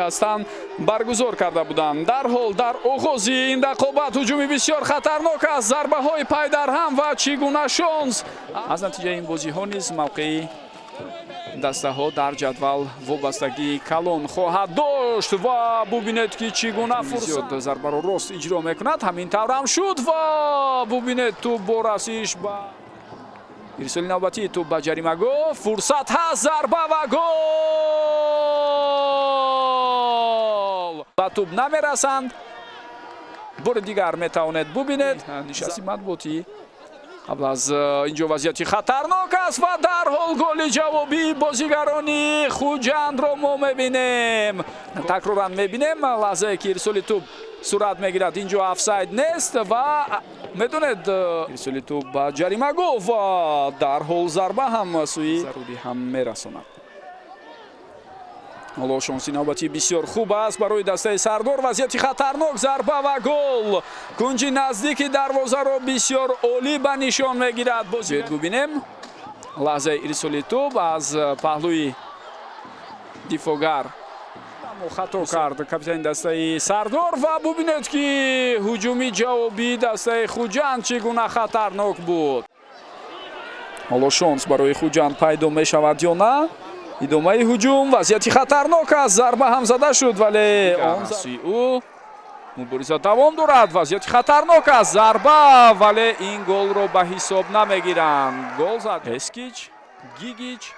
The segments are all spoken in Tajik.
Ҳастанд, баргузор карда буданд. Дарҳол дар оғози ин рақобат ҳуҷуми бисёр хатарнок аст, зарбаҳои пайдарҳам ва чӣ гуна шонс! Аз натиҷаи ин бозиҳо низ мавқеи дастаҳо дар ҷадвал вобастагии калон хоҳад дошт. Ва бубинед, ки чӣ гуна фурсат, зарбаро рост иҷро мекунад. Ҳамин таврам шуд ва бубинед, тӯб бо расиш ба ирсоли навбатии тӯб ба ҷаримагоҳ, фурсат ҳаст, зарба ва гол! Ба тӯб намерасанд. Бори дигар метавонед бубинед нишасти матбуотӣ қабл аз инҷо. Вазъияти хатарнок аст ва дарҳол голи ҷавобии бозигарони Хуҷандро мо мебинем. Такроран мебинем лаҳзае, ки ирсоли тӯб сурат мегирад. Инҷо офсайд нест ва медонед, ирсоли тӯб ба ҷаримагоҳ ва дарҳол зарба ҳам сӯи зарурӣ ҳам мерасонад. Ҳоло шонси навбатӣ бисёр хуб аст барои дастаи Сардор. Вазъияти хатарнок, зарба ва гол! Кунҷи наздики дарвозаро бисёр олӣ ба нишон мегирад. Биёед бубинем лаҳзаи ирсоли тӯб аз паҳлӯи дифогар. Хато кард капитани дастаи Сардор ва бубинед, ки ҳуҷуми ҷавобии дастаи Хуҷанд чӣ гуна хатарнок буд. Ҳоло шонс барои Хуҷанд пайдо мешавад ё на? Идомаи ҳуҷум, вазъияти хатарнок аст, зарба ҳам зада шуд, вале он сӯи ӯ мубориза давом дорад. Вазъияти хатарнок аст, зарба, вале ин голро ба ҳисоб намегиранд. Гол зад Эскич Гигич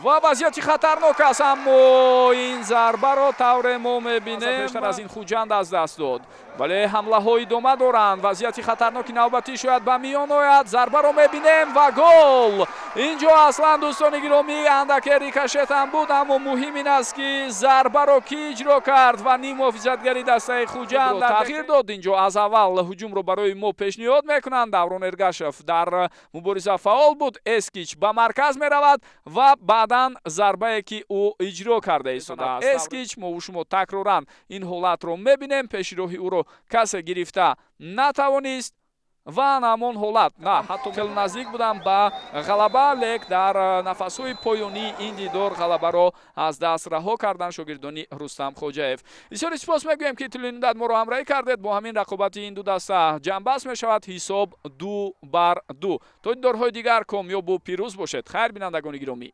ва вазъияти хатарнок аст, аммо ин зарбаро, тавре мо мебинем, пештар аз ин Хуҷанд аз даст дод, вале ҳамлаҳо идома доранд. Вазъияти хатарноки навбатӣ шояд ба миён ояд. Зарбаро мебинем ва гол! Инҷо аслан, дӯстони гиромӣ, андаке рикошет ҳам буд, аммо муҳим ин аст, ки зарбаро кӣ иҷро кард ва ним муҳофизатгари дастаи Хуҷанд тағйир дод. Инҷо аз аввал ҳуҷумро барои мо пешниҳод мекунанд. Даврон Эргашев дар мубориза фаъол буд. Эскич ба марказ меравад ва баъдан зарбае, ки ӯ иҷро карда истодааст, Эскич. Мову шумо такроран ин ҳолатро мебинем. Пеши роҳи ӯро касе гирифта натавонист ва ҳамон ҳолат на ҳатто хеле наздик будам ба ғалаба, лек дар нафасҳои поёнии ин дидор ғалабаро аз даст раҳо карданд шогирдони Рустам Хоҷаев. Бисёри сипос мегӯем, ки тӯли муддат моро ҳамроҳӣ кардед. Бо ҳамин рақобати ин ду даста ҷамъбаст мешавад, ҳисоб 2-2. То дидорҳои дигар комёбу пирӯз бошед. Хайр, бинандагони гиромӣ.